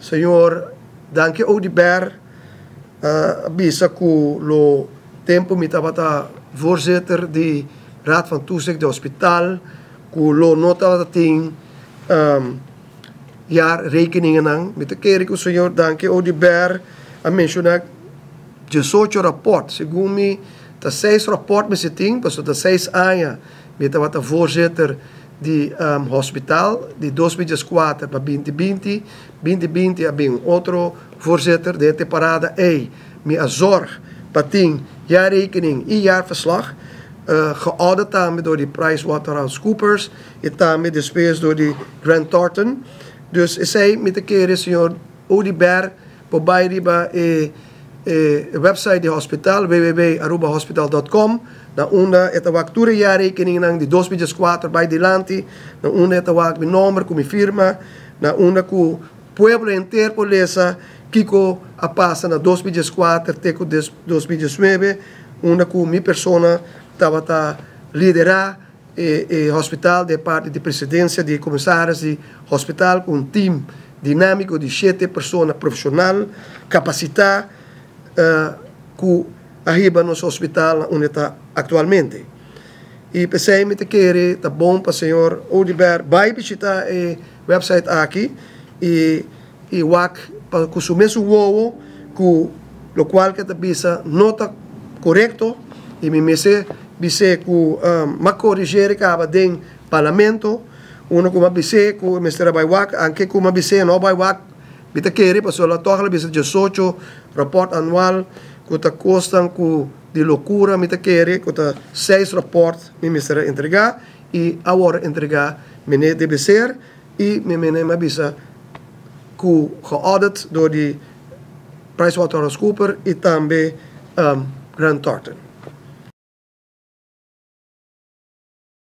Señor Danke Oduber a bisa cu lo tempo mi tabata voorzitter di Raad van Toezicht di hospital cu lo no tabata tin jaarrekeningennan. Mi ta kere cu señor Danke Oduber a menciona 18 rapport. Segun mi ta seis rapport mester tin, pasobra ta 6 aña mi tabata voorzitter di hospital, di 2004 pa 2020. 2020 a bin otro voorzitter. Den temporada ei mi a zorg pa tin jaarrekening y jaarverslag, geaudit tambe door di PricewaterhouseCoopers y tambe despues door di Grant Thornton. Dus esey mi ta kere señor Oduber por bay riba e website di hospital, www.arubahospital.com, na unda e ta wak tur jaarrekening nan di 2004 bay dilanti, na unda e ta wak mi nomber cu mi firma, na unda cu pueblo henter por lesa kico a pasa na 2004 te cu 2019, unda cu mi persona tabata lidera e hospital di parti di presidencia di commissaris di hospital cu un team dinamico di siete persona profesional capacita cu a hiba nos hospital unda ta actualmente. Y pesey mi ta kere ta bon pa señor Oduber bay bishita e website aki y wak pa cu su mes wowo cu locual cu e ta bisa no ta corecto. Y mi mester bisa cu m'a corrigir caba den parlamento unda cu m'a bisa cu mester bay wak, aunke cu m'a bisa no bay wak. Mi ta kere pasobra toch el a bisa 18 rapport anual cu ta cosnan cu di locura. Mi ta kere cu ta seis rapport mi mester entrega y awor entrega mene debe ser y mi mene m'a bisa cu geaudit door di PricewaterhouseCoopers y tambe Grant Thornton.